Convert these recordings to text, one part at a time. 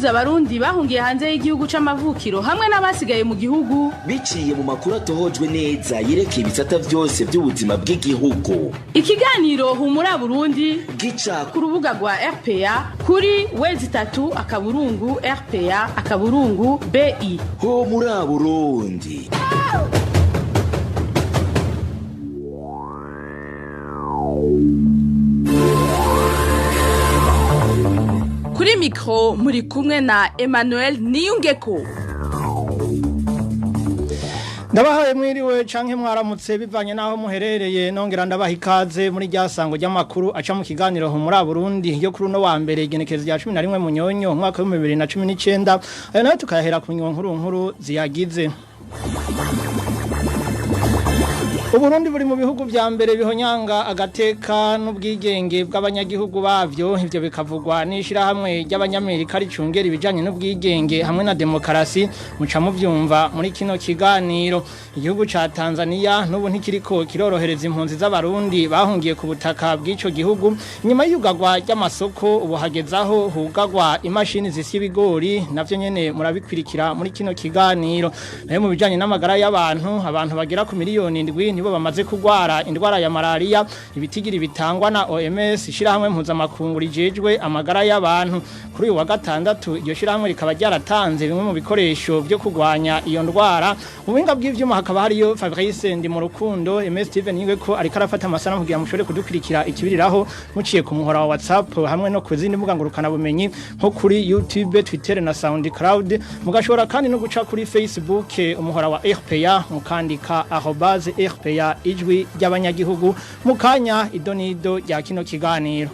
Guhuza Abarundi bahungiye hanze y'igihugu c'amavukiro hamwe n'abasigaye mu gihugu biciye mu makuru atohojwe neza yerekeye ibisata vyose by'ubuzima bw'igihugu. Ikiganiro Humura Burundi gica ku rubuga rwa RPA kuri w3.rpa.bi. Ho muri Burundi. Kuri mikro muri kumwe na Emmanuel Niyungeko. Ndabahaye mwiriwe canke mwaramutse bivanye naho muherereye, nongera ndabaha ikaze muri ryasango ry'amakuru aca mu kiganiro Humura Burundi yo kuri uno wa mbere, igenekerezo rya 11 Munyonyo umwaka wa 2019. Ayo nayo tukayahera ku nkuru nkuru ziyagize. Uburundi buri mu bihugu vya mbere bihonyanga agateka n'ubwigenge bw'abanyagihugu bavyo. Ivyo bikavugwa n'ishirahamwe ry'Abanyamerika ricungera ibijanye n'ubwigenge hamwe na demokarasi. Muca muvyumva muri kino kiganiro. Igihugu ca Tanzania n'ubu ntikiriko kirorohereza impunzi z'Abarundi bahungiye ku butaka bw'ico gihugu inyuma y'iyugagwa ry'amasoko. Ubu hagezaho hugagwa imashini zisya ibigori, navyo nyene murabikwirikira muri kino kiganiro. Nayo mu bijanye n'amagara y'abantu, abantu bagera ku miliyoni 7 nibo bamaze kugwara indwara ya malaria, ibitigiri bitangwa na OMS, ishirahamwe mpuzamakungu rijejwe amagara y'abantu. Kuri uyu wa gatandatu iryo shirahamwe rikaba ryaratanze bimwe mu bikoresho byo kugwanya iyo ndwara. Mu buhinga bw'ivyuma hakaba hariyo Fabrice Ndi mu Rukundo. MS Steven Yingwe ko ariko arafata amasanamu kugira mushobore kudukurikira ikibiriraho muciye ku muhora wa WhatsApp hamwe no ku zindi mbuga ngurukana bumenyi nko kuri YouTube, Twitter na SoundCloud. Mugashobora kandi no guca kuri Facebook, umuhora wa RPA, mukandika @RPAIjwiRyAbanyagihugu. Mukanya idonido rya kino kiganiro.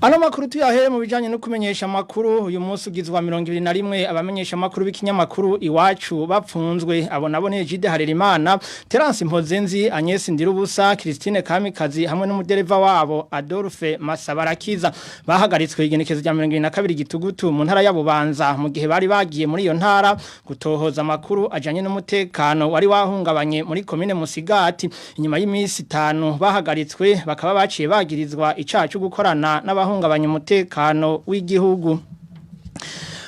Ano makuru tuyahere mu bijanye no kumenyesha amakuru. Uyu munsi ugizwa 21 abamenyesha amakuru b'ikinyamakuru Iwacu bapfunzwe. Abo nabo ni Jide Harerimana, Terence Mpozenzi, Agnes Ndirubusa, Christine Kamikazi hamwe n'umudereva wabo Adolphe Masabarakiza. Bahagaritswe igenekezo rya 22 Gitugutu mu ntara ya Bubanza, mu gihe bari bagiye muri iyo ntara gutohoza amakuru ajanye n'umutekano wari wahungabanye muri komine Musigati. Inyuma y'imisi 5 bahagaritswe, bakaba baciye bagirizwa icaha cyo gukorana n'abahungabanya umutekano w'igihugu.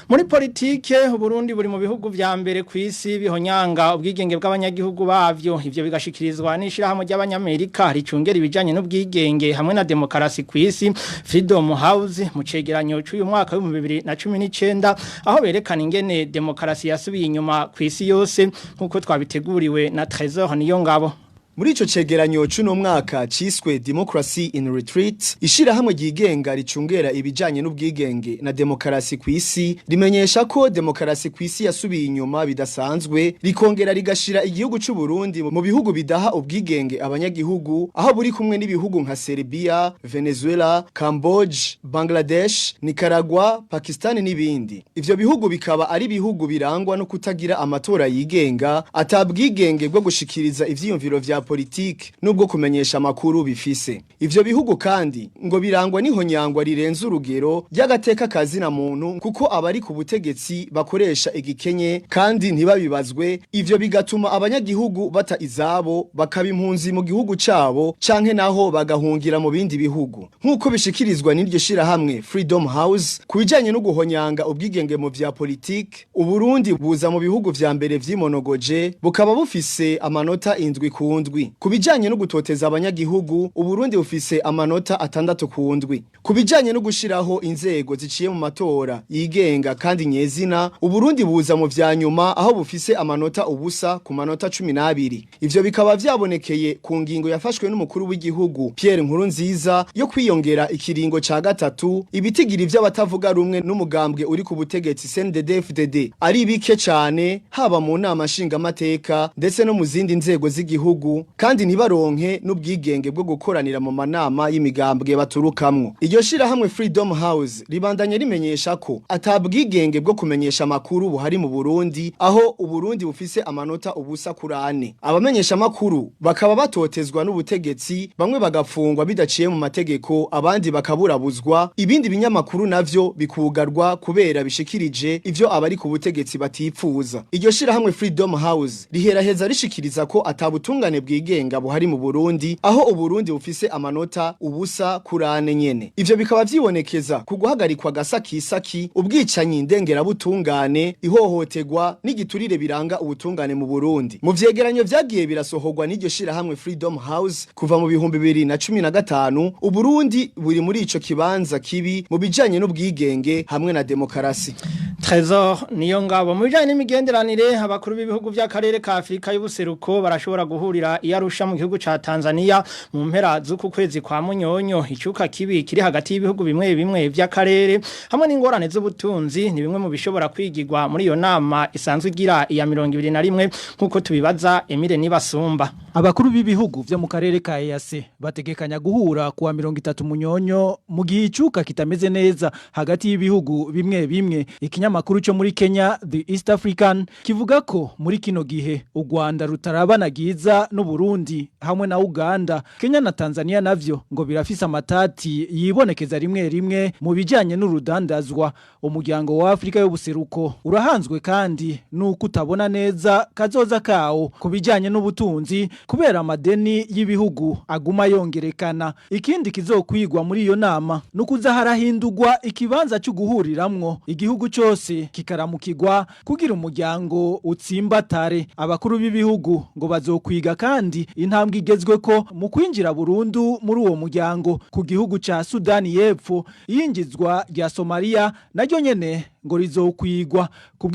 Muri politike, Uburundi buri mu bihugu vya mbere ku isi bihonyanga ubwigenge bw'abanyagihugu bavyo. Ivyo bigashikirizwa n'ishirahamwe ry'Abanyamerika ricungera ibijanye n'ubwigenge hamwe na demokarasi ku isi, Freedom House, mu cegeranyo c'uyu mwaka wa 2019, aho berekana ingene demokarasi yasubiye inyuma ku isi yose, nk'uko twabiteguriwe na Trésor Niyongabo. Muri ico cegeranyo c'uno mwaka ciswe Democracy in Retreat, ishirahamwe ryigenga ricungera ibijanye n'ubwigenge na demokarasi kw'isi rimenyesha ko demokarasi kw'isi yasubiye inyuma bidasanzwe, rikongera rigashira igihugu c'u Burundi mu bihugu bidaha ubwigenge abanyagihugu, aho buri kumwe n'ibihugu nka Serbia, Venezuela, Camboge, Bangladesh, Nicaragua, Pakistan n'ibindi. Ivyo bihugu bikaba ari bihugu birangwa no kutagira amatora yigenga, atabwigenge bwo gushikiriza ivyiyumviro vya politike nubwo kumenyesha amakuru bifise. Ivyo bihugu kandi ngo birangwa n'ihonyangwa rirenze urugero ry'agateka kazina muntu, kuko abari ku butegetsi bakoresha igikenye kandi ntibabibazwe. Ivyo bigatuma abanyagihugu bata izabo, bakaba impunzi mu gihugu cabo canke naho bagahungira mu bindi bihugu, nkuko bishikirizwa n'iryo shirahamwe Freedom House. Ku bijanye no guhonyanga ubwigenge mu vya politike, Uburundi buza mu bihugu vya mbere vyimonogoje, bukaba bufise amanota 7 ku 7. Ku bijanye no gutoteza abanyagihugu, Uburundi bufise amanota 6 ku 7. Ku bijanye no gushiraho inzego ziciye mu matora yigenga kandi nyezina, Uburundi buza mu vya nyuma, aho bufise amanota 0 ku manota 12. Ivyo bikaba vyabonekeye ku ngingo yafashwe n'umukuru w'igihugu Pierre Nkurunziza yo kwiyongera ikiringo ca gatatu. Ibitigiri vy'abatavuga rumwe n'umugambwe uri ku butegetsi CNDD-FDD ari bike cane, haba mu nama nshingamateka ndetse no mu zindi nzego z'igihugu, kandi ntibaronke n'ubwigenge bwo gukoranira mu manama y'imigambwe baturukamwo. Iryo shirahamwe Freedom House ribandanye rimenyesha ko atabwigenge bwo kumenyesha amakuru buhari mu Burundi, aho Uburundi bufise amanota 0 kuri 4. Abamenyesha amakuru bakaba batotezwa n'ubutegetsi, bamwe bagafungwa bidaciye mu mategeko, abandi bakaburabuzwa, ibindi binyamakuru navyo bikugarwa kubera bishikirije ivyo abari ku butegetsi batipfuza. Iryo shirahamwe Freedom House riheraheza rishikiriza ko atabutungane bwigenga buhari mu Burundi, aho Uburundi bufise amanota 0 kuri 4 nyene. Ivyo bikaba vyibonekeza ku guhagarikwa gasakisaki, ubwicanyi ndengerabutungane, ihohoterwa n'igiturire biranga ubutungane mu Burundi. Mu vyegeranyo vyagiye birasohorwa n'iryo shirahamwe Freedom House kuva mu 2015, Uburundi buri muri ico kibanza kibi mu bijanye n'ubwigenge hamwe na demokarasi. Trésor niyo ngabo. Mu bijanye n'imigenderanire, abakuru b'ibihugu by'akarere ka Afrika y'ubuseruko barashobora guhurira i Arusha mu gihugu ca Tanzania mu mpera z'uku kwezi kwa Munyonyo. Icuka kibi kiri hagati y'ibihugu bimwe bimwe by'akarere hamwe n'ingorane z'ubutunzi ni bimwe mu bishobora kwigirwa muri iyo nama isanzwe igira iya 21, nkuko tubibaza Emile Nibasumba. Abakuru b'ibihugu vyo mu karere ka EAC bategekanya guhura kuwa 30 Munyonyo mu gihe icuka kitameze neza hagati y'ibihugu bimwe bimwe. Ikinyamakuru cyo muri Kenya The East African kivuga ko muri kino gihe u Rwanda rutarabana giza n'u Burundi hamwe na Uganda. Kenya na Tanzania navyo ngo birafise amatati yibonekeza rimwe rimwe mu bijanye n'urudandazwa. Umuryango wa Afrika y'ubuseruko urahanzwe kandi nuko utabona neza kazoza kawo ku bijanye n'ubutunzi kubera amadeni y'ibihugu aguma yongerekana. Ikindi kizokwigwa muri iyo nama nukuza harahindurwa ikibanza cyo guhuriramwo, igihugu cyose kikaramukigwa kugira umuryango utsimbatare. Abakuru b'ibihugu ngo bazokwiga kandi intambwe igezwe ko mu kwinjira burundu muri uwo muryango ku gihugu ca Sudani y'Epfo. Iyinjizwa rya Somalia naryo nyene ngo rizokwigwa.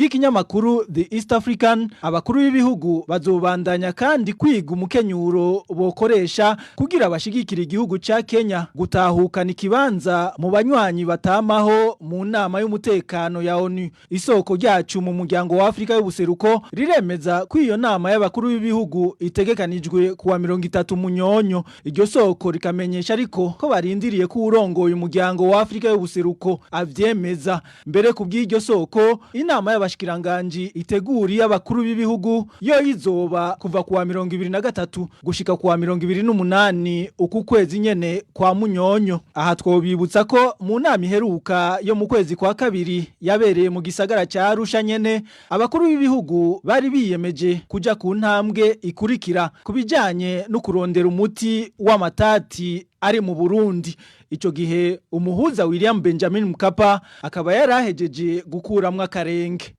Kubw'ikinyamakuru The East African, abakuru b'ibihugu bazobandanya kandi kwiga umukenyuro bokoresha kugira bashigikira igihugu ca Kenya gutahukana ikibanza mu banywanyi batamaho mu nama y'umutekano ya ONU. Isoko ryacu mu muryango wa Afrika y'ubuseruko riremeza ko iyo nama y'abakuru b'ibihugu itegekanijwe kuwa 30 Munyonyo. Iryo soko rikamenyesha ariko ko barindiriye ko urongoye umuryango wa Afrika y'ubuseruko avyemeza. Mbere, kubw'iryo soko, inama y'abashikiranganji iteguriye abakuru b'ibihugu yo izoba kuva kuwa 23 gushika kuwa 28 uku kwezi nyene kwa Munyonyo. Aha twobibutsa ko mu nama iheruka yo mu kwezi kwa kabiri yabereye mu gisagara ca Arusha nyene, abakuru b'ibihugu bari biyemeje kuja ku ntambwe ikurikira kubijanye no kurondera umuti w'amatati ari mu Burundi. Ico gihe umuhuza William Benjamin Mkapa akaba yarahejeje gukuramwo akarenge.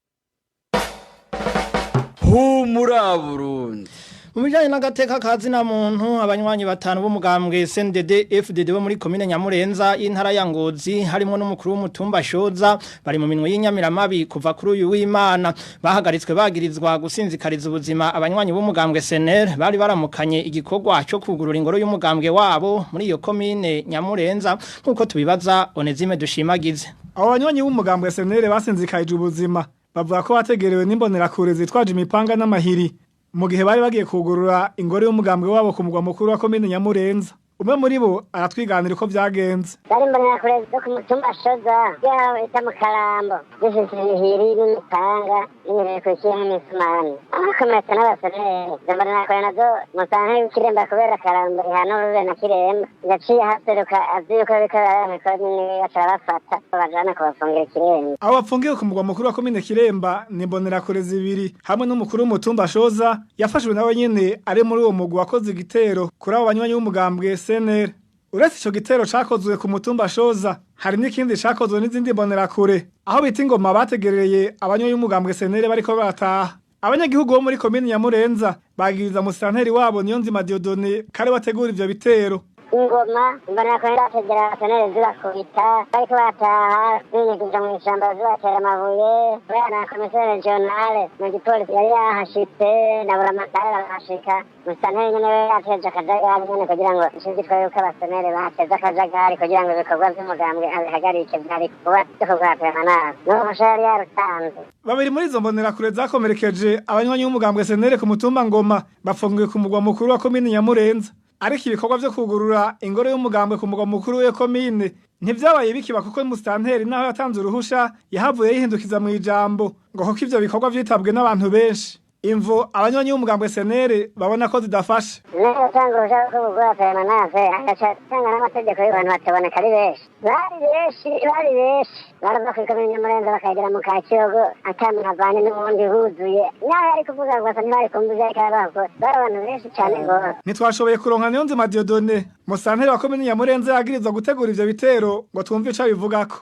Humura Burundi! Mu bijanye n'agateka kazina muntu, abanywanyi batanu b'umugambwe CNDD FDD bo muri komine Nyamurenza y'intara ya Ngozi, harimo n'umukuru w'umutumba Shoza, bari mu minwe y'inyamiramabi kuva kuri uyu w'Imana. Bahagaritswe bagirizwa gusinzikariza ubuzima abanywanyi b'umugambwe SNL bari baramukanye igikorwa cyo kugurura ingoro y'umugambwe wabo muri iyo komine Nyamurenza, nkuko tubibaza Onezime Dushimagize. Abo banywanyi b'umugambwe SNL basinzikarije ubuzima bavuga ko bategerewe n'imbonerakure zitwaje imipanga n'amahiri mu gihe bari bagiye kugurura ingoro y'umugambwe wabo ku mugwa mukuru wa komine Nyamurenza. Umwe muri bo aratwiganira uko vyagenze. Bari imbonerakure zo ku mutumba Shoza, yaho bita mu Karambo, zifise ibihiri n'imipanga n'imireko ikiyemo imisumani, abakomeretse n'abaseneri. Izo mbonerakure nazo musanka y'Ikiremba, kubera Karambo ihana urube na Kiremba, yaciye haseruka azi yuko biriko birabera mw'ikomine, baca barabafata babajana kubafungira Ikiremba. Abo bafungiwe ku mugwa mukuru wa komine Kiremba ni imbonerakure zibiri hamwe n'umukuru w'umutumba Shoza, yafashwe nawe nyene ari muri uwo mugwi wakoze igitero kuri abo banywanyi b'umugambwe SNL. Uretse ico gitero cakozwe ku mutumba Shoza, hari n'ikindi cakozwe n'izindi mbonerakure aho bita Ingoma, bategereye abanywanyi b'umugambwe SNL bariko barataha. Abanyagihugu bo muri komine Nyamurenza bagiriza musitanteri wabo Niyonzima Dieudonné kare bategura ivyo bitero. Ingoma, imbonerakure zategera abaseneri zibakubita bariko barataha, zinyegeza mw'ishamba, zibatera amabuye. Kubera na commissaire régional mu gipolisi yari yahashitse na buramatari barahashika, musitanteri nyene we yateje akajagari nyene kugira ngo ishigitwa yuko abaseneri bateze akajagari kugira ngo ibikorwa vy'umugambwe abihagarike, vyari kuba vyo kurwa permanence, n'uwo musha yari yarutanze. Babiri muri izo mbonerakure zakomerekeje abanywanyi b'umugambwe SNL ku mutumba Ngoma bafungiwe ku mugwa mukuru wa komine Nyamurenza. Ariko ibikorwa vyo kugurura ingoro y'umugambwe ku mugwa mukuru w'iyo komine ntivyabaye bikiba, kuko musitanteri naho yatanze uruhusha yahavuye yihindukiza mu ijambo ngo kuko ivyo bikorwa vyitabwe n'abantu benshi. Imvo abanywanyi b'umugambwe SNL babona ko zidafashe. Nayo utanga uruhushya rwo gukora permanence agaca atanga n'amategeko y'abantu bataboneka ari benshi. Bari benshi, bari benshi. Barava kw'ikomine Nyamurenza bakagera mu Kacyogo ata muntu avanye n'ubundi huzuye. Naho yari kuvuga gusa ntibari kumva ivyo ariko aravuga. Bari abantu benshi cane gose. Ntitwashoboye kuronka Niyonzima Dieudonné, musanteri wa komine Nyamurenza yagirizwa gutegura ivyo bitero ngo twumve ico abivugako.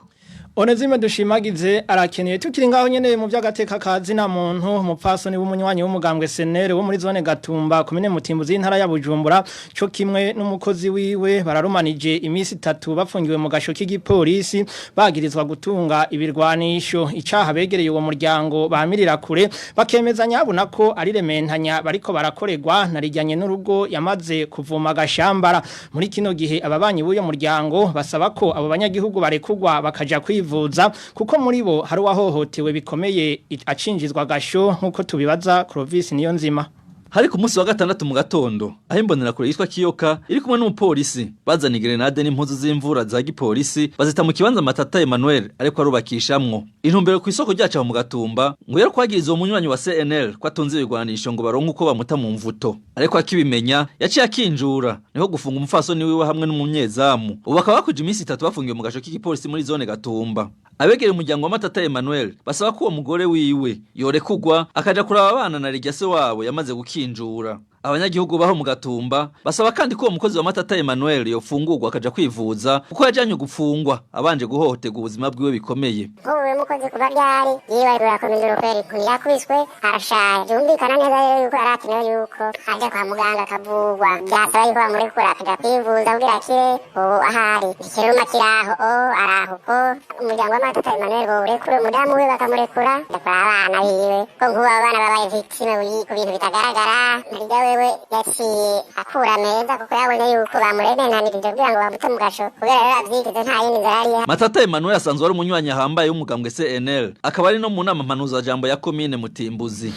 Onezime dushimagize arakeneye. Tukiri ngaho nyene mu by'agateka kazi na muntu, umupfasoni w'umunywanyi w'umugambwe SNL wo muri zone Gatumba, komine Mutimbuzi, y'intara ya Bujumbura, co kimwe n'umukozi wiwe bararumanije iminsi 3 bafungiwe mu gasho k'igipolisi bagirizwa gutunga ibirwanisho. Icaha begereye uwo muryango bahamirira kure, bakemeza nyabuna ko ari rementanya bariko barakorerwa narijyanye n'urugo yamaze kuvuma gashambara. Muri kino gihe ababanyi b'uyo muryango basaba ko abo banyagihugu barekugwa bakaja kwivuza, kuko muri bo hari uwahohotewe bikomeye acinjizwa gasho, nkuko tubibaza Clovis Niyonzima. Hari ku munsi wa gatandatu mu gatondo aho imbonerakure yitwa Kiyoka iri kumwe n'umupolisi bazana grenade n'impuzu z'imvura za gipolisi bazita mu kibanza Matata Emmanuel ariko arubakishamwo. Intumbero ku isoko ryacu aho mu Gatumba ngo yari kwagiriza uwo munywanyi wa CNL ko atunze ibigwanisho ngo baronke uko bamuta mu mvuto, ariko akibimenya yaciye akinjura niho gufunga umupfasoni wiwe hamwe n'umunyezamu. Ubu bakaba bakuje iminsi 3 bafungiwe mu gasho k'igipolisi muri zone Gatumba. Abegera umuryango wa Matata Emmanuel basaba ko uwo mugore wiwe yorekugwa akaja kuraba abana na rijya se wabo yamaze gukinjura. Abanyagihugu baho mu Gatumba basaba kandi ko uwo mukozi wa Matata Emmanuel yofungurwa akaja kwivuza, kuko yajanye gupfungwa abanje guhohoterwa ubuzima bwiwe bikomeye. Nk'ubu uyu mukozi kuva ryari yiwe rurakomeje urukweri yakubiswe arashaje, byumvikana neza rero yuko yari akenewe yuko aja kwa muganga akavurwa. Byasaba yuko bamurekura akaja kwivuza kugira akire. Ubu ahari ikiruma kiraho o araho ko umuryango wa Matata Emmanuel bawurekura, umudamu we bakamurekura ndakora abana biwe, ko nk'ubu abo bana babaye victime ku bintu bitagaragara. Narijya wewe yaciye akura meza kuko yabonye yuko bamuremenanirije kugira ngo bamute mu gasho, kubera rero avyigeze nta yindi nzira yari ihari. Matata Emmanuel asanzwe ari umunywanyi ahambaye w'umugambwe CNL, akaba ari no mu nama mpanuzajambo ya komine Mutimbuzi.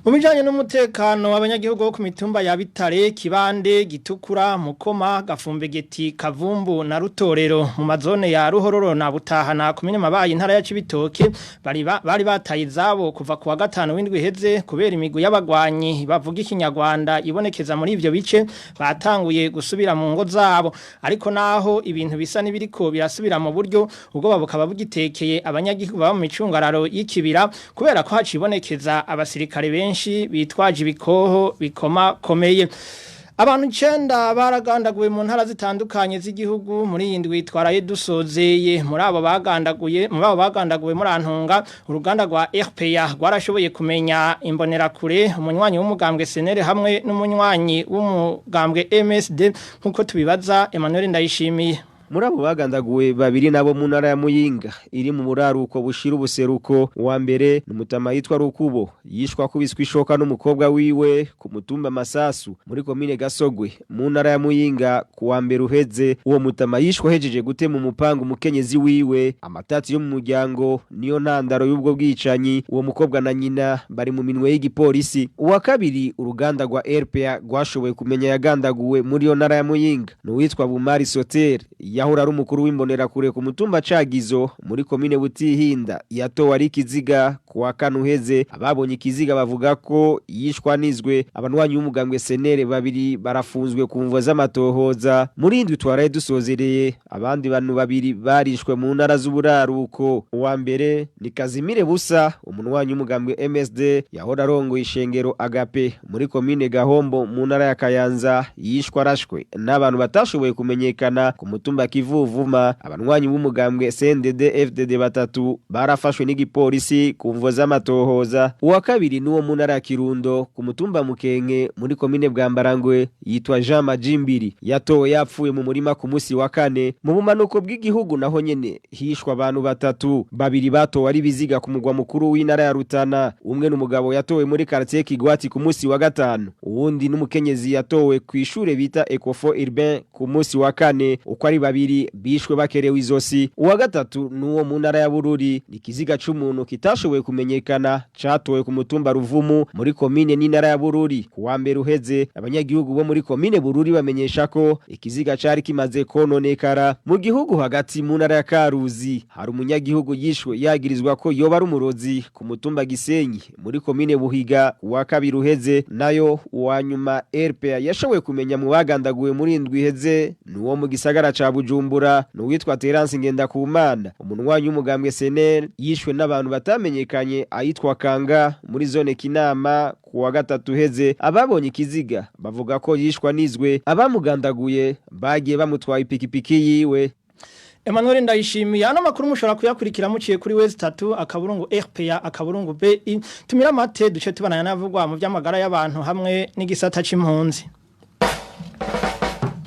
Mu bijanye n'umutekano, abanyagihugu bo ku mitumba ya Bitare, Kibande, Gitukura, Mukoma, Gafumbegeti, Kavumbu na Rutorero mu mazone ya Ruhororo na Butahana, komine Mabayi, intara ya Cibitoke, bari bataye izabo kuva kuwa gatanu w'indwi iheze kubera imigwi y'abagwanyi bavuga ikinyarwanda ibonekeza muri ivyo bice. Batanguye gusubira mu ngo zabo, ariko naho ibintu bisa n'ibiriko birasubira mu buryo, ubwoba bukaba bugitekeye abanyagihugu baba mu micungararo y'ikibira, kubera ko hacibonekeza abasirikare benshi bitwaje ibikoho bikoma komeye. Abantu 9 baragandaguwe mu ntara zitandukanye z'igihugu muri iyi ndwi twaraye dusozeye. Muri abo bagandaguwe, muri Antunga, uruganda rwa RPA rwarashoboye kumenya imbonerakure, umunywanyi w'umugambwe SNL hamwe n'umunywanyi w'umugambwe MSD, nkuko tubibaza Emmanuel Ndayishimiye. Muri abo bagandaguwe, babiri nabo mu ntara ya Muyinga iri mu buraruko bushira ubuseruko. Uwa mbere ni umutama yitwa Rukubo, yishwa akubiswe ishoka n'umukobwa wiwe ku mutumba Masasu muri komine Gasogwe mu ntara ya Muyinga ku wa mbere uheze. Uwo mutama yishwe ahejeje gutema umupanga umukenyezi wiwe. Amatati yo mu muryango niyo ntandaro y'ubwo bwicanyi. Uwo mukobwa na nyina bari mu minwe y'igipolisi. Uwa kabiri uruganda rwa RPA rwashoboye kumenya yagandaguwe muri iyo ntara ya Muyinga ni uwitwa Bumari Soter, yahora ari umukuru w'imbonerakure ku mutumba Cagizo muri komine Butihinda. Yatowe ari ikiziga ku wa kane uheze. Ababonye ikiziga bavuga ko yishwa nizwe. Abanwanyi b'umugambwe SNL babiri barafunzwe ku mvo z'amatohoza. Muri indwi twaraye dusozereye, abandi bantu babiri barishwe mu ntara z'uburaruko. Uwa mbere ni Kazimire Busa, umunwanyi w'umugambwe MSD yahora arongoye ishengero Agape muri komine Gahombo mu ntara ya Kayanza, yishwe arashwe n'abantu batashoboye kumenyekana ku mutumba Kivuvuma. Abanwanyi b'umugambwe CNDD FDD batatu barafashwe n'igipolisi ku mvo z'amatohoza. Uwa kabiri n'uwo mu ntara ya Kirundo ku mutumba Mukenke muri komine Bwambarangwe, yitwa Jean Majimbiri, yatowe yapfuye mu murima ku musi wa kane. Mu bumanuko bw'igihugu naho nyene hishwe abantu batatu. Babiri batowe ari biziga ku mugwa mukuru w'intara ya Rutana. Umwe n'umugabo yatowe muri quartier Kigwati ku musi wa gatanu, uwundi n'umukenyezi yatowe ku ishure bita Ecofo Urbain ku musi wa kane. Uko ari babiri bishwe bakerewe izosi. Uwa gatatu n'uwo mu ntara ya Bururi, ni ikiziga c'umuntu kitashoboye. kumenyekana catowe ku mutumba Ruvumu muri komine n'intara ya Bururi. Kuwa mbere uheze, abanyagihugu bo muri komine Bururi bamenyesha ko ikiziga cari kimaze kononekara. Mu gihugu hagati, mu ntara ya Karuzi, hari umunyagihugu yishwe yagirizwa ko yoba ari umurozi ku mutumba Gisenyi muri komine Buhiga kuwa kabiri uheze. Nayo uwa nyuma RPA yashoboye kumenya mu bagandaguwe muri indwi iheze nuwo mu gisagara ca Bujumbura, nuwitwa Terence Ngendakumana, umunwanyi w'umugambwe SNL, yishwe n'abantu batamenyekanye ayitwa Kanga muri zone Kinama kuwa gatatu heze. Ababonye ikiziga bavuga ko yishwa nizwe, abamugandaguye bagiye bamutwaye ipikipiki yiwe. Emmanuel Ndayishimiye, ano makuru mushobora kuyakurikira muciye kuri w3.rpa.bi. Tumira amate, duce tubananya navugwa mu by'amagara y'abantu hamwe n'igisata c'impunzi.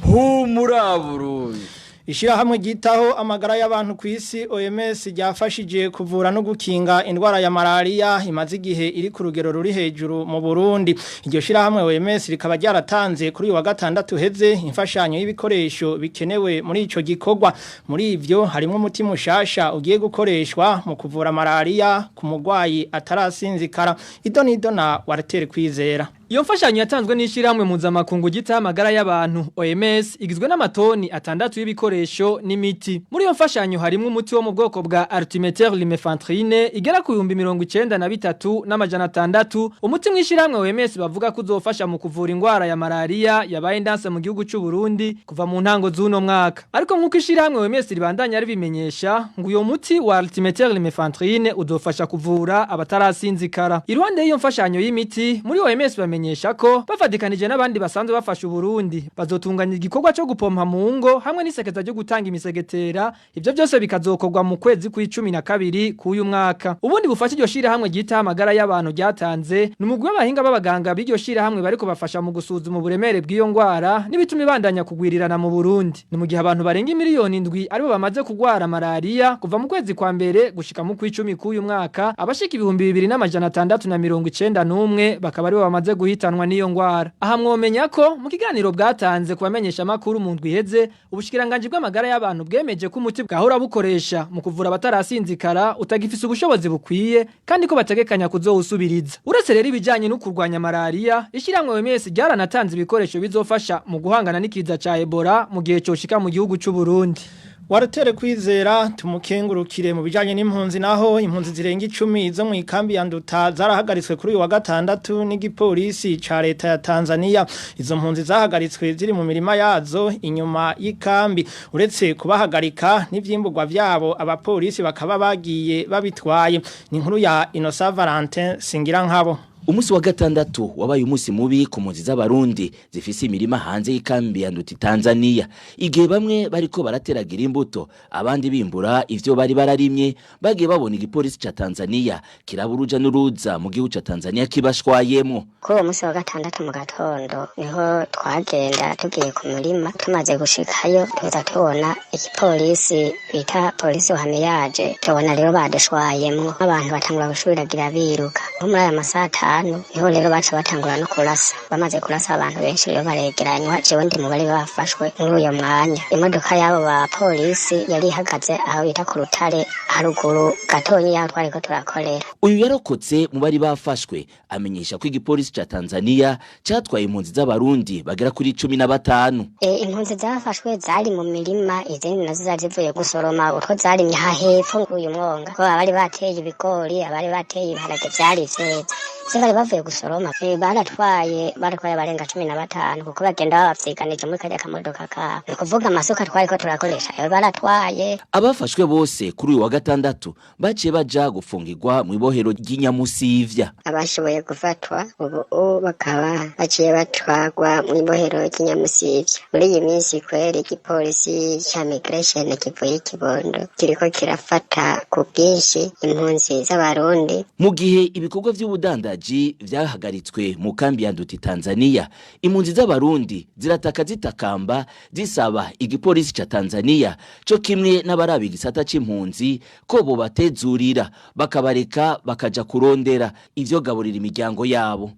Humura Burundi. Ishirahamwe ryitaho amagara y'abantu ku isi OMS ryafashije kuvura no gukinga indwara ya malaria imaze igihe iri ku rugero ruri hejuru mu Burundi. Iryo shirahamwe OMS rikaba ryaratanze kuri uyu wa gatandatu heze imfashanyo y'ibikoresho bikenewe muri ico gikorwa. Muri ivyo harimo umuti mushasha ugiye gukoreshwa mu kuvura malaria ku mugwayi atarasinzikara. Idonido na Walter Kwizera. Iyo mfashanyo yatanzwe n'ishirahamwe mpuzamakungu ryitaho amagara y'abantu OMS igizwe n'amatoni 6 y'ibikoresho n'imiti. Muri iyo mfashanyo harimo umuti wo mu bwoko bwa Artemether lumefantrine igera ku 93,600, umuti mw'ishirahamwe OMS bavuga ko uzofasha mu kuvura ingwara ya malaria yabaye ndanse mu gihugu c'u Burundi kuva mu ntango z'uno mwaka. Ariko nkuko ishirahamwe OMS ribandanya ribimenyesha, ngo uyo muti wa Artemether lumefantrine uzofasha kuvura abatarasinzikara. Iruhande y'iyo mfashanyo y'imiti, muri OMS bamenyesha ko bafatikanije n'abandi basanzwe bafasha Uburundi bazotunganya igikorwa cyo gupompa mu ngo hamwe n'isekeza ryo gutanga imisegetera. Ivyo byose bikazokorwa mu kwezi kw'icumi na kabiri k'uyu mwaka. Ubundi bufasha iryo shirahamwe ryitaho amagara y'abantu ryatanze ni umugwi w'abahinga b'abaganga b'iryo shirahamwe bariko bafasha mu gusuzuma uburemere bw'iyo ngwara n'ibituma ibandanya kugwirirana mu Burundi. Ni mu gihe abantu barenga 7 miliyoni aribo bamaze kugwara malaria kuva mu kwezi kwa mbere gushika mu kw'icumi k'uyu mwaka, abashika 2691 bakaba aribo bamaze guhitanwa n'iyo ngwara. Aha mwomenya ko mu kiganiro bwatanze kubamenyesha makuru mu ndwi iheze, ubushikiranganji bw'amagara y'abantu bwemeje ko umuti bwahora bukoresha mu kuvura abatarasinzikara utagifise ubushobozi bukwiye, kandi ko bategekanya kuzowusubiriza. Uretse rero ibijanye no kurwanya malaria, ishyirahamwe OMS ryaranatanze ibikoresho bizofasha mu guhangana n'ikiza ca Ebola mu gihe coshika mu gihugu c'u Burundi. Walter Kwizera tumukengurukire. Mu bijanye n'impunzi naho, impunzi zirenga 10 zo mu ikambi ya Nduta zarahagaritswe kuri uyu wa gatandatu n'igipolisi ca leta ya Tanzania. Izo mpunzi zahagaritswe ziri mu mirima yazo inyuma y'ikambi. Uretse kubahagarika, n'ivyimbugwa vyabo abapolisi bakaba bagiye babitwaye. Ni inkuru ya Innocent Valentin Singira nkabo. Umusi wa gatandatu wabaye umusi mubi ku mpunzi z'Abarundi zifise imirima hanze y'ikambi ya Nduta, Tanzania. Igihe bamwe bariko barateragira imbuto, abandi bimbura ivyo bari bararimye, bagiye babona igipolisi ca Tanzania kiraba uruja n'uruza mu gihugu ca Tanzania kibashwayemwo. Kuri uwo munsi wa gatandatu mu gatondo niho twagenda tugiye ku murima. Tumaze gushikayo, tuza tubona igipolisi bita polisi uhamiyaje. Tubona rero badushwayemwo, abantu batangura gushwiragira biruka. Nko muri aya masaha 5 niho rero baca batangura no kurasa. Bamaze kurasa, abantu benshi rero baregeranywa. Jewe ndi mu bari bafashwe muri uyo mwanya. Imodoka y'abo ba polisi yari ihagaze aho bita ku rutare, haruguru gatonyi y'aho twariko turakorera. Uyu yarokotse mu bari bafashwe amenyesha ko igipolisi ca Tanzania catwaye impunzi z'Abarundi bagera kuri 15. Impunzi zafashwe zari mu mirima, izindi nazo zari zivuye gusoroma utwo zarimye hepfo uyu mwonga, ko abari bateye ibigori, abari bateye ibiharage vyari vyeze, ivyo bari bavuye gusoroma. Baratwaye abarenga 15, kuko bagenda babavyiganije muri karya kamodoka kabo. Ni ukuvuga amasuka twariko turakoresha ayo baratwaye. Abafashwe bose kuri uyu wa gatandatu baciye baja gufungirwa mu ibohero ry'Inyamusivya. Abashoboye gufatwa ubu bakaba baciye batwagwa mu ibohero ry'Inyamusivya. Muri iyi minsi kweri igipolisi ca migration kivuye i Kibondo kiriko kirafata ku bwinshi impunzi z'Abarundi. Mu gihe ibikorwa vy'ubudandaji vyahagaritswe mu kambi ya Nduta, Tanzania, impunzi z'Abarundi zirataka zitakamba, zisaba igipolisi ca Tanzania co kimwe n'abaraba igisata c'impunzi ko bobatezurira, bakabareka bakaja kurondera ivyo gaburira imiryango yabo.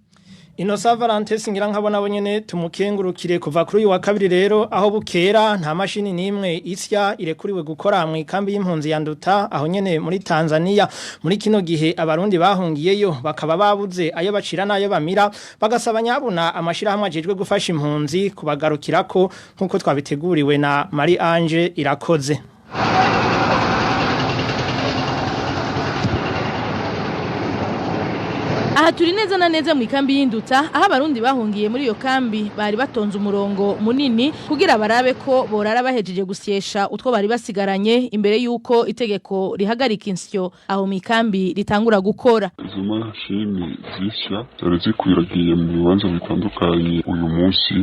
Inosa Valentes ngira nkabona bonyene tumukengurukire kuva kuri uyu wa kabiri rero aho bukera nta mashini nimwe isya irekuriwe gukora mu ikambi y'impunzi ya Nduta aho nyene muri Tanzania. Muri kino gihe abarundi bahungiyeyo bakaba babuze ayo bacira nayo bamira, bagasaba nyabuna amashirahamwe ajejwe gufasha impunzi kubagarukirako nkuko twabiteguriwe na Marie Ange Irakoze. Aha turi neza na neza mu ikambi y'Induta aho abarundi bahungiye muri iyo kambi bari batonze umurongo munini kugira barabe ko borara bahejeje gusyesha utwo bari basigaranye imbere yuko itegeko rihagarika insyo aho mu ikambi ritangura gukora. Izo mashini zisya zari zikwiragiye mu bibanza bitandukanye. Uyu munsi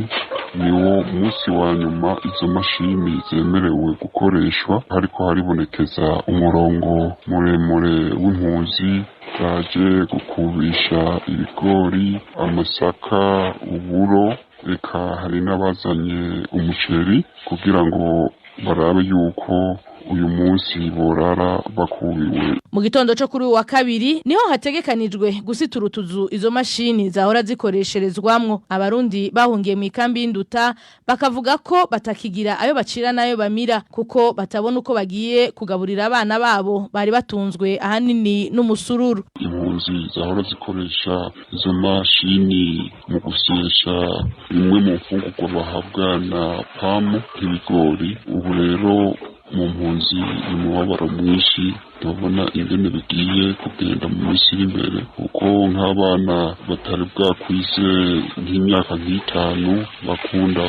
niwo munsi wa nyuma izo mashini zemerewe gukoreshwa, hariko haribonekeza umurongo muremure w'impunzi zaje gukubisha ibigori, amasaka, uburo, eka hari n'abazanye umuceri kugira ngo barabe yuko uyu munsi borara bakubiwe. Mu gitondo cyo kuri uwa kabiri niho hategekanijwe gusitura utuzu izo mashini zahora zikoresherezwamwo. Abarundi bahungiye mu ikambi y'Induta bakavuga ko batakigira ayo bacira nayo bamira kuko batabona uko bagiye kugaburira abana babo bari batunzwe ahanini n'umusururu. Impunzi zahora zikoresha izo mashini mu gusyesha bimwe mu mfungurwa bahabwa na PAM nk'ibigori, ubu rero mu mpunzi umubabaro mwinshi ndabona ingene bigiye kugenda mu minsi iri imbere, kuko nk'abana batari bwakwize nk'imyaka nk'itanu bakunda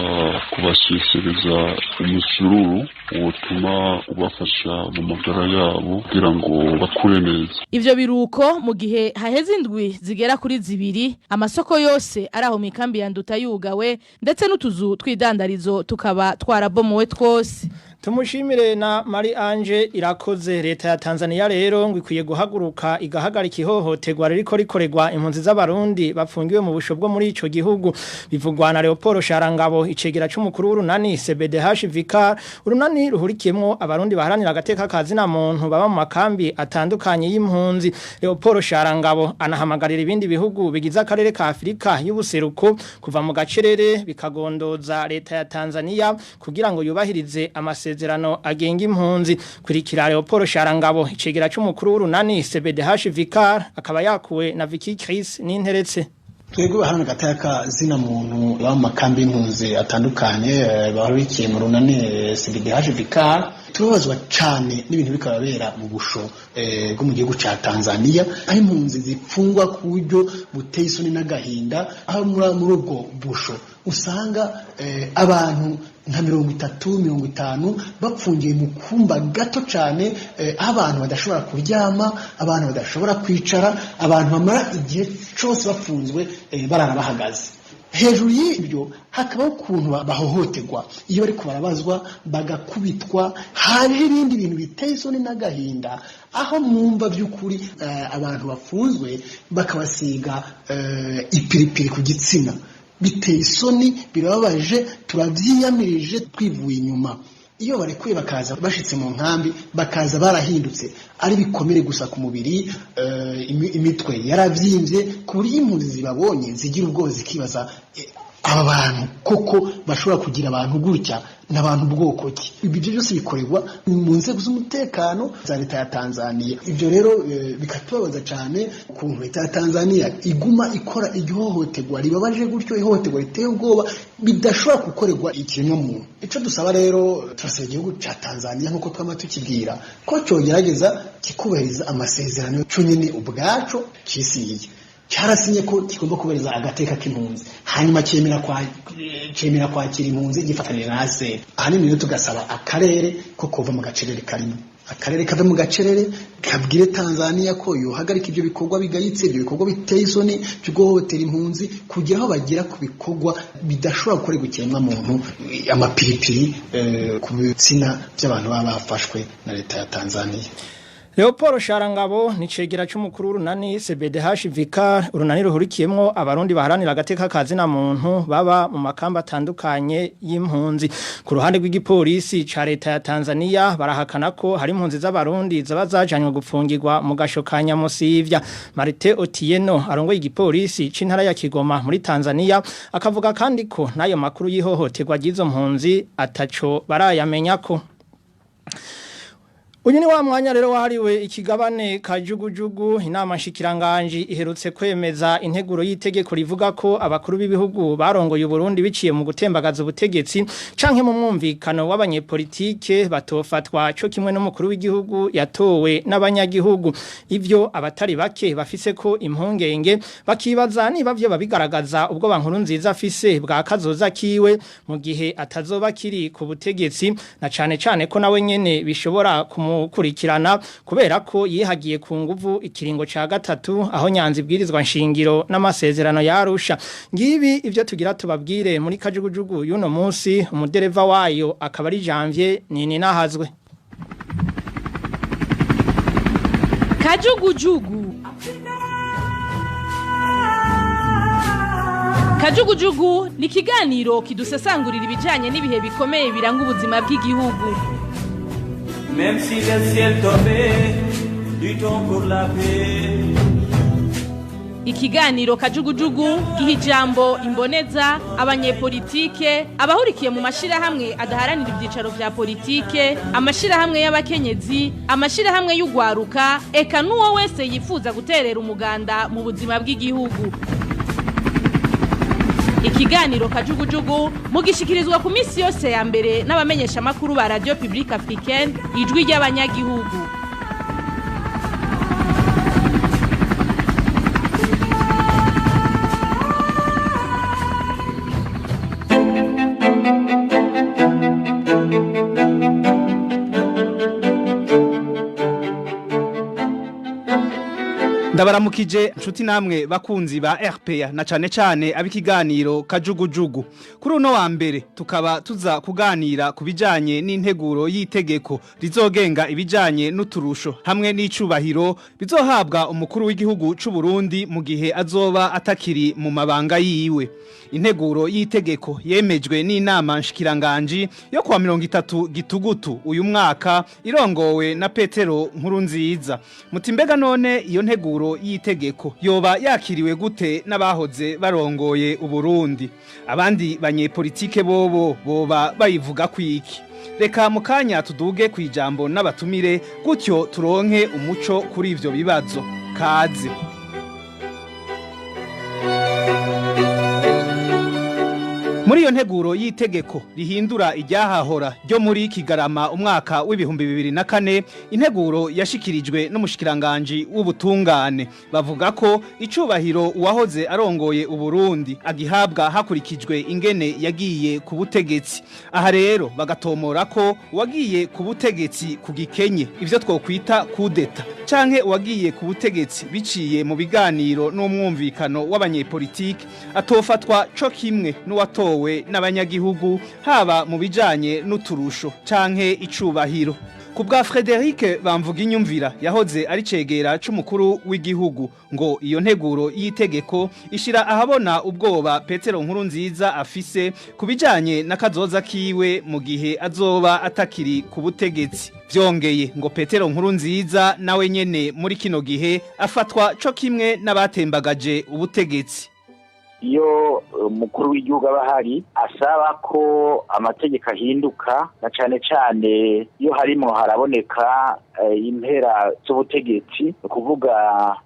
kubashesereza umusururu wotuma ubafasha mu magara yabo kugira ngo bakure neza. Ivyo biruko mu gihe haheze indwi zigera kuri zibiri amasoko yose ari aho mu ikambi ya Nduta yugawe ndetse n'utuzu twidandarizo tukaba twarabomowe twose. Tumushimire na Marie Ange Irakoze. Leta ya Tanzania rero ngo ikwiye guhaguruka igahagarika ihohoterwa ririko rikorerwa impunzi z'abarundi bapfungiwe mu busho bwo muri ico gihugu. Bivugwa na Leopold Sharangabo, icegera c'umukuru w'urunani CBDH Vicar, urunani ruhurikiyemwo abarundi baharanira agateka ka zina muntu baba mu makambi atandukanye y'impunzi. Leopold Sharangabo anahamagarira ibindi bihugu bigize akarere ka Afrika y'ubuseruko kuva mu gacerere bikagondoza leta ya Tanzania kugira ngo yubahirize amasezerano agenga impunzi. Kurikira Leopold Sharangabo, icegera c'umukuru w'urunani CBDH Vicar, akaba yakuwe na Vicky Chris Ninteretse. Twebwe baharanira agateka zina muntu baba mu makambi y'impunzi atandukanye bahurikiye mu runani CBDH Vicar, turababazwa cane n'ibintu bikababera mu busho bwo mu gihugu ca Tanzania, aho impunzi zipfungwa ku buryo buteye isoni n'agahinda, aho muri ubwo busho usanga abantu nka 30 50 bapfungiye mu kumba gato cane, abantu badashobora kuryama, abantu badashobora kwicara, abantu bamara igihe cose bafunzwe barara bahagaze. Hejuru y'ibyo hakabaho ukuntu bahohoterwa iyo bariko barabazwa, bagakubitwa. Hariho ibindi bintu biteye isoni n'agahinda aho mwumva by'ukuri abantu bafunzwe bakabasiga ipiripiri ku gitsina. Biteye isoni, birababaje, turabyiyamirije twivuye inyuma. Iyo barekuye bakaza bashitse mu nkambi bakaza barahindutse ari bikomere gusa ku mubiri, imitwe yaravyimbye, ku buryo impunzi zibabonye zigira ubwoba zikibaza aba bantu koko bashobora kugira abantu gutya n'abantu bwoko ki? Ibyo byose bikorerwa mu nzego z'umutekano za leta ya Tanzania. Ibyo rero bikatubabaza cyane ukuntu leta ya Tanzania iguma ikora igihohoterwa ribabaje gutyo, ihohoterwa riteye ubwoba bidashobora gukorerwa ikiremwa muntu. Ico dusaba rero, turasaba igihugu ca Tanzania nkuko twama tukibwira ko cogerageza kikubahiriza amasezerano co nyene ubwaco cisinyiye. Cyarasinye ko kigomba kubahiriza agateka k'impunzi, hanyuma cemera kwakira impunzi gifatanije na ASR. Ahanini rero tugasaba akarere ko kuva mu gacerere karimo, akarere kave mu gacerere kabwire Tanzania ko yohagarika ibyo bikorwa bigayitse, ibyo bikorwa biteye isoni byo guhohotera impunzi, kugira aho bagera ku bikorwa bidashobora gukorerwa ikiremwa muntu, amapiripiri ku bitsina by'abantu baba bafashwe na leta ya Tanzania. Leopold Sharangabo ni cegera c'umukuru w'urunani CBDH Vicar, urunani ruhurikiyemwo abarundi baharanira agateka kazi na muntu baba mu makamba atandukanye y'impunzi. Ku ruhande rw'igipolisi ca leta ya Tanzania barahakana ko hari impunzi z'abarundi zaba zajanywe gupfungirwa mu gasho ka Nyamusivya. Marite Otieno arongoye igipolisi c'intara ya Kigoma muri Tanzania akavuga kandi ko n'ayo makuru y'ihohoterwa ry'izo mpunzi ataco barayamenyako. Uyu ni wa mwanya rero wahariwe ikigabane kajugujugu. Inama nshikiranganji iherutse kwemeza integuro y'itegeko rivuga ko abakuru b'ibihugu barongoye Burundi biciye mu gutembagaza ubutegetsi canke mu mwumvikano w'abanyepolitike batofatwa co kimwe n'umukuru w'igihugu yatowe n'abanyagihugu. Ivyo abatari bake bafise ko impungenge, bakibaza niba vyo babigaragaza ubwo bankuru nziza afise bwa kazoza kiwe mu gihe atazoba kiri ku butegetsi, na cane cane ko nawe nyene bishobora kumukurikirana kubera ko yihagiye ku nguvu ikiringo ca gatatu aho nyanza ibwirizwa nshingiro n'amasezerano yarusha. Ngibi ivyo tugira tubabwire muri kajugujugu y'uno munsi. Umudereva wayo akaba ari Janvier nini nahazwe. Kajugujugu. Kajugujugu ni ikiganiro kidusesangurira ibijanye n'ibihe bikomeye biranga ubuzima bw'igihugu. Même si le ciel tombait, luttons pour la paix. Ikiganiro kajugujugu giha ijambo imboneza, abanyepolitike, abahurikiye mu mashirahamwe adaharanira ivyicaro vya politike, amashirahamwe y'abakenyezi, amashirahamwe y'ugwaruka, eka n'uwo wese yifuza guterera umuganda mu buzima bw'igihugu. Ikiganiro kajugujugu mugishikirizwa ku misi yose ya mbere n'abamenyesha makuru ba Radio Publique Africaine, ijwi ry'abanyagihugu. Ndabaramukije nshuti namwe bakunzi ba RPA na cane cane abikiganiro kajugujugu. Kuri uno wa mbere tukaba tuza kuganira kubijanye n'integuro y'itegeko rizogenga ibijanye n'uturusho hamwe n'icubahiro bizohabwa umukuru w'igihugu c'u Burundi mu gihe azoba atakiri mu mabanga yiwe. Integuro y'itegeko yemejwe n'inama nshikiranganji yo kuwa 30 gitugutu uyu mwaka, irongowe na Petero Nkurunziza. Muti mbega none iyo nteguro y'itegeko yoba yakiriwe gute n'abahoze barongoye Uburundi? Abandi banyepolitike bobo boba bayivuga kwiki? Reka mukanya tuduge kwijambo n'abatumire gutyo turonke umuco kuri ivyo bibazo. Kaze. Muri iyo nteguro y'itegeko rihindura iryahahora ryo muri Kigarama umwaka w'2004, integuro yashikirijwe n'umushikiranganje w'ubutungane, bavuga ko icubahiro uwahoze arongoye Uburundi agihabwa hakurikijwe ingene yagiye ku butegetsi. Aha rero bagatomora ko uwagiye ku butegetsi ku gikenye, ivyo twokwita kudeta, canke uwagiye ku butegetsi biciye mu biganiro n'umwumvikano w'abanyepolitike atofatwa co kimwe n'uwatowe n'abanyagihugu, haba mu bijanye n'uturusho canke icubahiro. Ku bwa Frederic Bamvuginyumvira yahoze ari cegera c'umukuru w'igihugu, ngo iyo nteguro y'itegeko ishira ahabona ubwoba Petero Nkurunziza afise kubijanye na kazoza kiwe mu gihe azoba atakiri ku butegetsi. Vyongeye ngo Petero Nkurunziza nawe nyene muri kino gihe afatwa co kimwe n'abatembagaje ubutegetsi. Iyo umukuru w'igihugu aba ahari asaba ko amategeko ahinduka, na cane cane iyo harimo haraboneka impera z'ubutegetsi, ni ukuvuga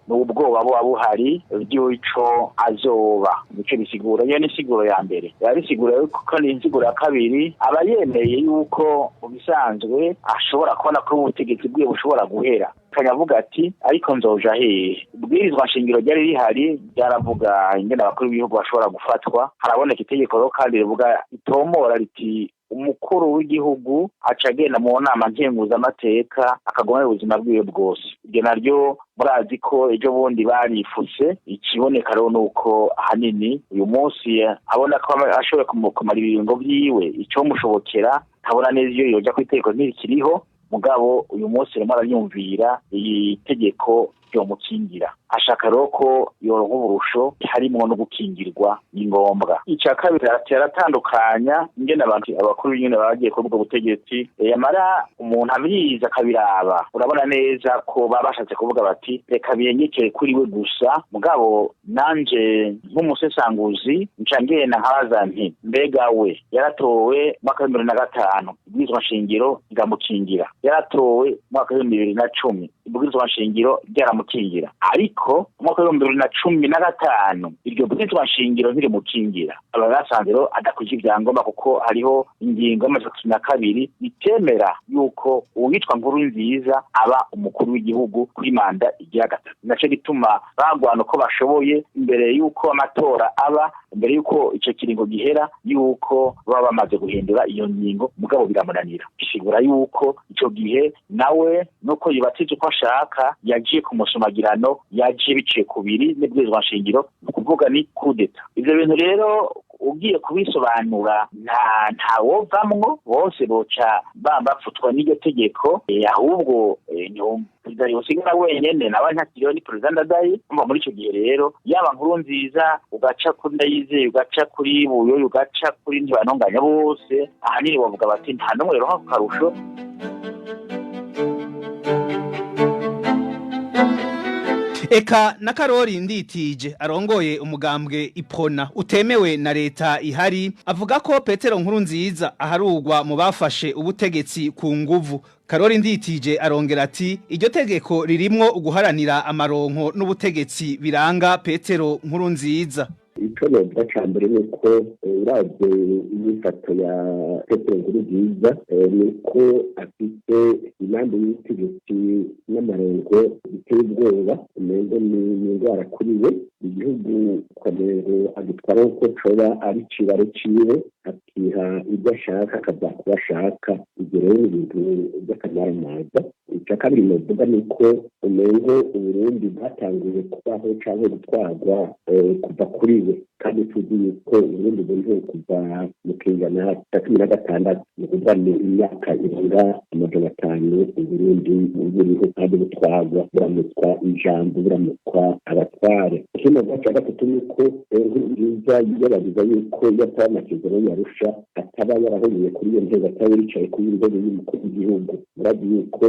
n'ubwoba buba buhari bw'ico azoba. Nico bisigura. Iyo ni insiguro ya mbere. Yabisigura yuko ni insiguro ya kabiri, aba yemeye yuko mu bisanzwe ashobora kubona ko ubutegetsi bwiwe bushobora guhera. Kanyavuga ati ariko nzoja hehe? Ibwirizwa nshingiro ryari rihari ryaravuga ingene abakuru b'ibihugu bashobora gufatwa. Haraboneka itegeko rero kandi rivuga itomora riti umukuru w'igihugu aca agenda mu nama nkenguzamateka akagumana ubuzima bwiwe bwose. Ibyo naryo murazi ko ejo bundi barifutse. Ikiboneka rero nuko ahanini uyu munsi abona ko ashoboye kumara ibiringo vyiwe, icomushobokera ntabona neza iyo yoja kw'itegeko ntirikiriho. Mugabo uyu munsi arimo arayumvira iyi tegeko ryomukingira, ashaka rero ko yoronka uburusho harimwo no gukingirwa ni ngombwa. Icya kabiri, aratandukanya ingene abantu abakuru nyene bagiye kuri ubwo butegetsi. Yamara umuntu abizi akabiraba, urabona neza ko baba bashatse kuvuga bati reka biyenyekere kuri we gusa. Mugabo nanje nk'umusesanguzi nca ngenda nkabaza nti mbega we yaratowe mwaka 2005, ibwirizwa nshingiro riramukingira. Yaratowe mwaka 2010, ibwirizwa nshingiro ryaramukingira. Ariko umwaka 2015 iryo bwirizwa nshingiro ntirimukingira. Aba basanze rero adakwije ibyangombwa, kuko hariho ingingo y'32 itemera yuko uwitwa Nkurunziza aba umukuru w'igihugu kuri manda igira gatatu. Naco gituma bagwana uko bashoboye imbere yuko amatora aba, imbere yuko ico kiringo gihera, yuko baba bamaze guhindura iyo ngingo. Mugabo biramunanira, bisigura yuko ico gihe nawe nuko yubatije uko ashaka yagiye ku musumagirano, yagiye biciye kubiri n'ibwirizwa nshingiro, ni ukuvuga ni kudeta. Ivyo bintu rero ugiye kubisobanura ntawovamwo, bose boca bambapfutwa n'iryo tegeko. Ahubwo perezida yosigara wenyene, nawe ntakiriho, ni perezida Ndadaye. Umva, muri ico gihe rero yaba Nkurunziza, ugaca kuri Ndayizeye, ugaca kuri Buyoya, ugaca kuri Ntibantunganya, bose ahanini bavuga bati nta n'umwe yoronka ku karusho. Eka na Karori Nditije arongoye umugambwe Ipona utemewe na leta ihari avuga ko Petero Nkurunziza aharugwa mu bafashe ubutegetsi ku nguvu. Karori Nditije arongera ati iryo tegeko ririmwo uguharanira amaronko n'ubutegetsi biranga Petero Nkurunziza. Icyo novuga cya mbere ni uko uravye inyifato ya Petero Nkurunziza, ni uko afite inambi y'ubutegetsi n'amarengo biteye ubwoba, umengo ni indwara kuri we. Igihugu ukamengo agitwara uko coba ari cibare ciwe, akiha ibyo ashaka, akaza kuba ashaka. Ibyo rero ni ibintu by'akamaramaza. Icya kabiri novuga ni uko umengo Uburundi bwatanguye kubaho canke gutwarwa kuva kuri we, kandi tuzi yuko Uburundi buriho kuva mu kinyejana cya 16, ni ukuvuga ni imyaka irenga 500 Uburundi buriho kandi butwarwa, buramutswa ijambo, buramutswa abatware. Ikindi novuga cya gatatu ni uko Nkurunziza yibagiza yuko iyo ataba amasezerano y'Arusha ataba yarahuriye kuri iyo ntebe, ataba yicaye kuri iyo ntebe y'umukuru w'igihugu. Murazi yuko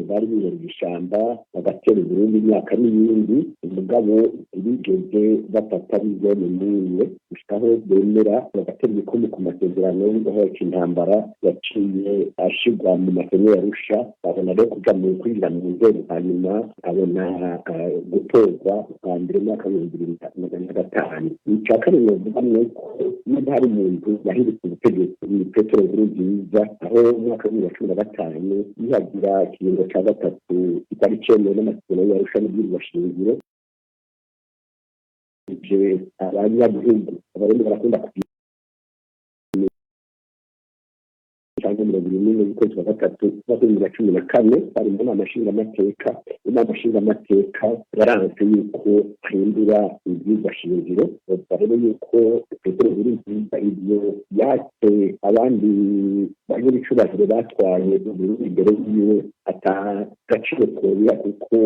bari birenze ishamba bagatera Uburundi imyaka n'iyindi, umugabo ntibigeze bafata n'izone n'imwe gushikaho bemera bagatera ibikumu ku masezerano y'uguhagarika intambara yaciye ashirwa mu masezerano y'Arusha. Babona rero kuja mu kwinjira mu nzego, hanyuma abona gutorwa bwa mbere mu mwaka 2005. Icya kabiri novuga ni uko niba hari umuntu yahindutse ubutegetsi ni Petero Nkurunziza, aho mu mwaka 2015 yihagira ikiringo cya gatatu kitari cemewe n'amasezerano y'Arusha n'ibwirizwa shingiro. Abanyagihugu Abarundi barakunda kugira cyangwa 41 z'ukwezi kwa gatatu umwaka 2014 bari mu nama nshingamateka. Inama nshingamateka yaranze yuko ahindura ibwirizwa shingiro. Bavuga rero yuko Petero Nkurunziza ibyo yatse abandi banyabicubahiro batwaye Uburundi imbere yiwe ata gaciro kobira, kuko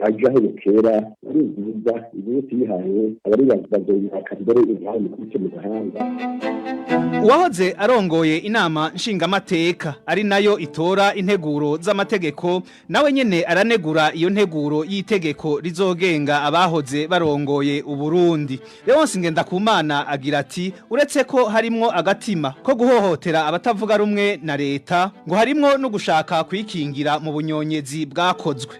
aje aho bukera Nkurunziza iminsi yihaye abari bazoyihaka mbere intahe mukubite mu gahanga. Uwahoze arongoye inama nshingamateka ari nayo itora integuro z'amategeko nawe nyene aranegura iyo nteguro y'itegeko rizogenga abahoze barongoye Uburundi. Leonce Ngendakumana agira ati uretse ko harimwo agatima ko guhohotera abatavuga rumwe na leta, ngo harimwo no gushaka kwikingira mu bunyonyezi bwakozwe.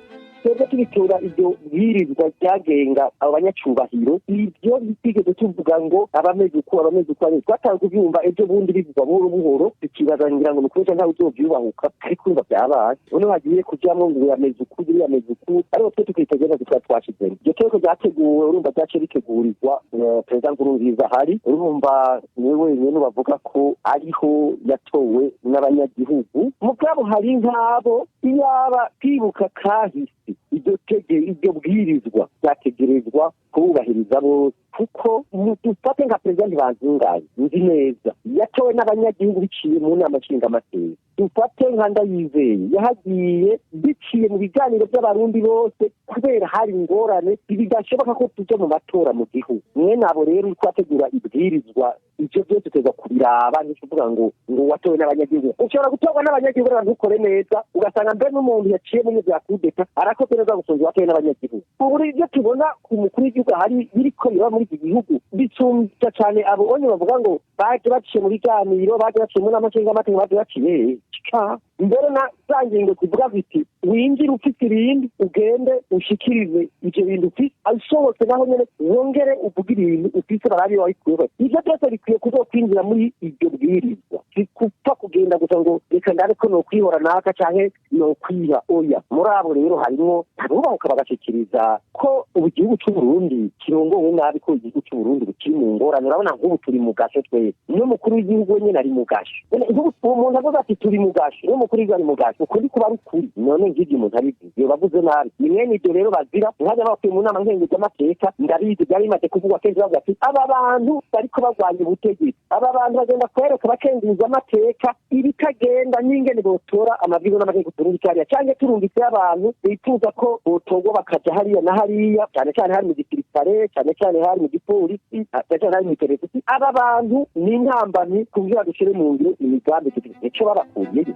Twebwe tubitura iryo bwirizwa ryagenga abo banyacubahiro, ibyo bitigeze tuvuga ngo abameze uku, abameze uku. Twatanzwe kubyumva ejo bundi bivugwa buhoro buhoro, tukibaza ngira ngo ni ukubesha, ntawe uzovyubahuka, ariko urumva vyabaye. None hagiye kujamwo ngo yameze uku, yameze uku, ariko twe tukitegeza tukaba twashizemo. Iryo tegeko ryateguwe, urumva ryaciye ritegurirwa perezida Nkurunziza ahari, urumva niwe wenyene bavuga ko ariho yatowe n'abanyagihugu. Mugabo hari nk'abo iyaba kwibuka kahise. Iryo tege, iryo bwirizwa ryategerezwa kububahiriza bose, kuko dufate nka Perezida Ntibantunganya, nzi neza yatowe n'abanyagihugu biciye mu nama nshingamateka. Dufate nka Ndayizeye, yahagiye biciye mu biganiro by'Abarundi bose, kubera hari ingorane bidashoboka ko tuja mu matora mu gihugu. Mwene abo rero uriko ategura ibwirizwa, ivyo byose tuza kubiraba. Ntikuvuga ngo watowe n'abanyagihugu. Ushobora gutorwa n'abanyagihugu rero ntukore neza, ugasanga mbe n'umuntu yaciye muri vya kudeta arakoze neza gusumba uwatowe n'abanyagihugu. Ubu ibyo tubona ku mukuru w'igihugu hari biriko biraba muri iki gihugu bisumbya cane abo onye bavuga ngo baje baciye mu biganiro, baje baciye mu nama nshingamateka, baje baciye mbere na za ngingo zivuga ziti: winjire ufite ibindi, ugende ushikirize ivyo bintu ufise, usohotse naho nyene wongere uvuge ibintu ufise, barabe wabikuye. Ivyo byose bikwiye kuzokwinjira muri iryo bwirizwa. Si kupfa kugenda gusa ngo reka ndabe ko nokwihora naka canke nokwiha, oya. Muri abo rero harimwo abubahuka bagashikiriza ko ubu igihugu c'Uburundi kirongowe nabi, ko igihugu c'Uburundi kiri mu ngorane. Urabona nk'ubu turi mu gasho twese, n'umukuru w'igihugu wenyene ari mu gasho. Nk'ubu umuntu avuze ati turi mu gasho, n'umukuru w'igihugu ari mu gasho, ukuri kuba ari ukuri. None nk'ivyo umuntu abivuze yoba avuze nabi? Ni mwene ibyo rero bazira nkajya bakuye mu nama nkenguzamateka. Ndabizi, byari bimaze kuvugwa kenshi, bavuga ati aba bantu bariko barwanya ubutegetsi, aba bantu bagenda kwereka abakenguzamateka ibitagenda n'ingene botora amabwiriza n'amategeko turungitse hariya, canke turungitse abantu bifuza ko botorwa bakaja hariya na hariya, cane cane hari mu gisirikare, cane cane hari mu gipolisi, cane cane hari mu iperereza. Aba bantu ni intambamyi kugira dushire mu ngiro imigambi dufise. Nico babakuriyeyo.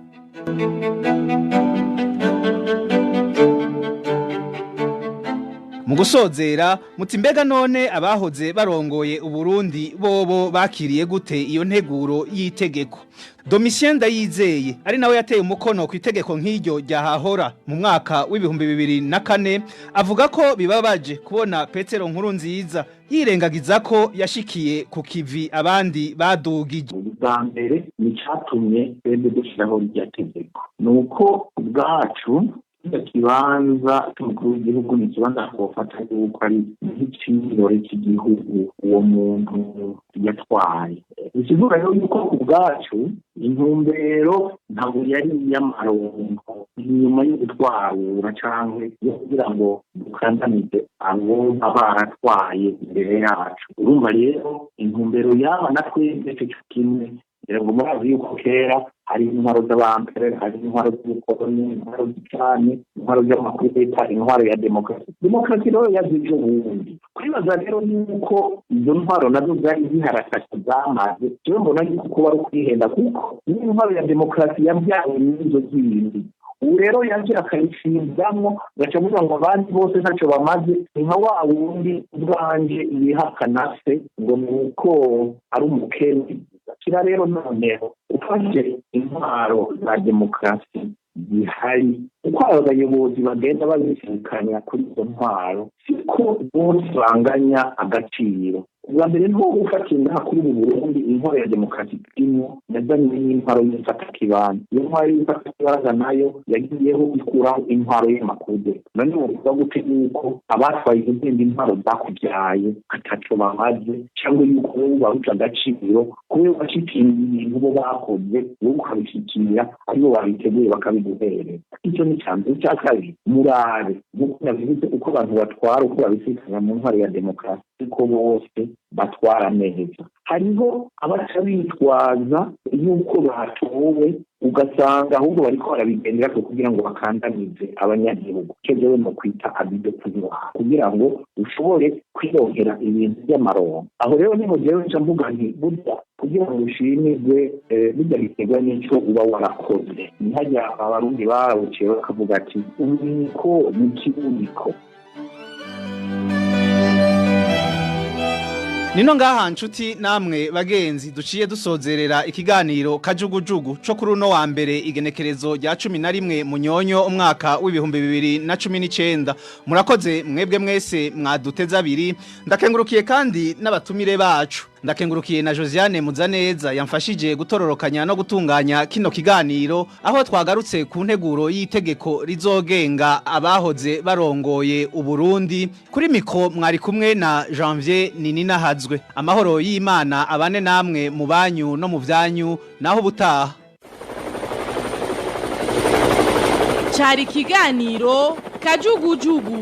Mu gusozera, muti mbega none abahoze barongoye Uburundi bobo bakiriye gute iyo nteguro y'itegeko? Domitien Ndayizeye, ari nawe yateye umukono ku itegeko nk'iryo ryahahora mu mwaka w'2004, avuga ko bibabaje kubona Petero Nkurunziza yirengagiza ko yashikiye ku kivi abandi badugije. Ubwa mbere ni cyatumye twebwe dushyiraho irya tegeko, ni uko ubwacu kino kibanza cy'umukuru w'igihugu ni ikibanza twofata yuko ari nk'ikirore cy'igihugu uwo muntu yatwaye. Bisigura rero yuko ku bwacu intumbero ntabwo yari iy'amaronko inyuma yo gutwarura canke yo kugira ngo dukandamize abo baratwaye imbere yacu. Urumva rero intumbero yaba na twebwe cyo kimwe. Ngira ngo murazi yuko kera hari intwaro z'abamperere, hari intwaro z'ubukoloni, intwaro z'icami, intwaro z'amakudeta, intwaro ya demokarasi. Demokarasi rero yaje ubundi. Kwibaza rero yuko izo ntwaro nazo zari ziharakashe zamaze, jewe mbona yuko kuba ari ukwihenda, kuko n'intwaro ya demokarasi yabyawe n'izo zindi. Ubu rero yaje akayishinzamwo, gaca avuga ngo abandi bose ntacyo bamaze. Ni nka wa wundi ubwanje yihakana se ngo ni uko ari umukene. Kira rero noneho ufashe intwaro za demokarasi zihari, uko abo bayobozi bagenda bazisikanya kuri izo ntwaro, siko bose banganya agaciro. Ubwa mbere nko gufata indaha kuri ubu Burundi, intwaro ya demokarasi irimo yazanywe n'intwaro y'imfatakibanza. Iyo ntwaro y'imfatakibanza nayo yagiyeho ikuraho intwaro y'amakude. None wovuga gute yuko abatwaye izindi ntwaro zakubyaye ataco bamaze, cyangwa yuko wowe ubarusha agaciro kubera washikiriye ibintu bo bakoze, wowe ukabishikira aribo babiteguye bakabiguhereza? Icyo ni icya mbere. Icya kabiri, murabe nk'uko nabivuze, uko abantu batwara, uko babisikana mu ntwaro ya demokarasi, uko bose batwara neza. Hariho abaca bitwaza yuko batowe, ugasanga ahubwo bariko barabigendera kugira ngo bakandamize abanyagihugu. Icyo jewe no kwita abus de pouvoir, kugira ngo ushobore kwironkera ibintu by'amaronko. Aho rero niho jewe nca mvuga nti burya kugira ngo ushimirwe, bijya biterwa n'ico uba warakoze. Ntihajya Abarundi barawuciye bakavuga ati ububiko ni ikibuniko. Nino ngaha nshuti namwe bagenzi duciye dusozerera ikiganiro Kajugujugu co kuri uno wa mbere, igenekerezo rya 11 Munyonyo umwaka w'2019. Murakoze mwebwe mwese mwaduteza abiri. Ndakengurukiye kandi n'abatumire bacu. Ndakengurukiye na Josiane Muzaneza yamfashije gutororokanya no gutunganya kino kiganiro, aho twagarutse ku nteguro y'itegeko rizogenga abahoze barongoye Uburundi. Kuri micro mwari kumwe na Janvier Nininahazwe. Amahoro y'Imana abane namwe mu banyu no mu vyanyu. Naho ubutaha. Cari ikiganiro. Kajugujugu.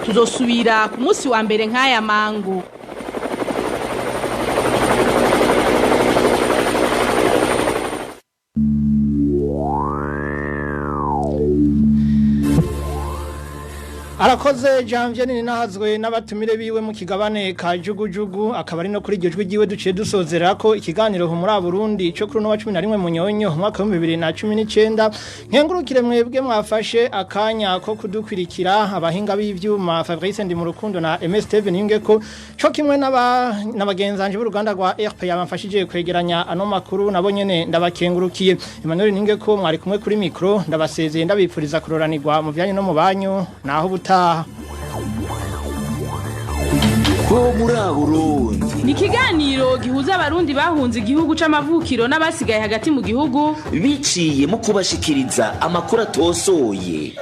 Tuzosubira ku munsi wa mbere nk'aya mango. Arakoze Janvier ninahazwe n'abatumire biwe mu kigabane ka jugujugu, akaba ari no kuri iryo jwi ryiwe duciye dusozera ko ikiganiro muri Burundi cyo kuri no wa 11 Munyonyo mwaka wa 2019. Nkengurukire mwebwe mwafashe akanya ko kudukwirikira, abahinga b'ivyuma Fabrice ndi mu rukundo na MS Steven Yungeko cyo kimwe n'abagenzanje b'uruganda rwa RP yabamfashije kwegeranya ano makuru, nabo nyene ndabakengurukiye. Emmanuel Ningeko mwari kumwe kuri micro, ndabasezeye ndabipfuriza kuroranirwa mu byanyu no mu banyu naho ubutaha. Ho muri Burundi Ni ikiganiro gihuza abarundi bahunze igihugu c'amavukiro n'abasigaye hagati mu gihugu biciye mu kubashikiriza amakuru atosoye.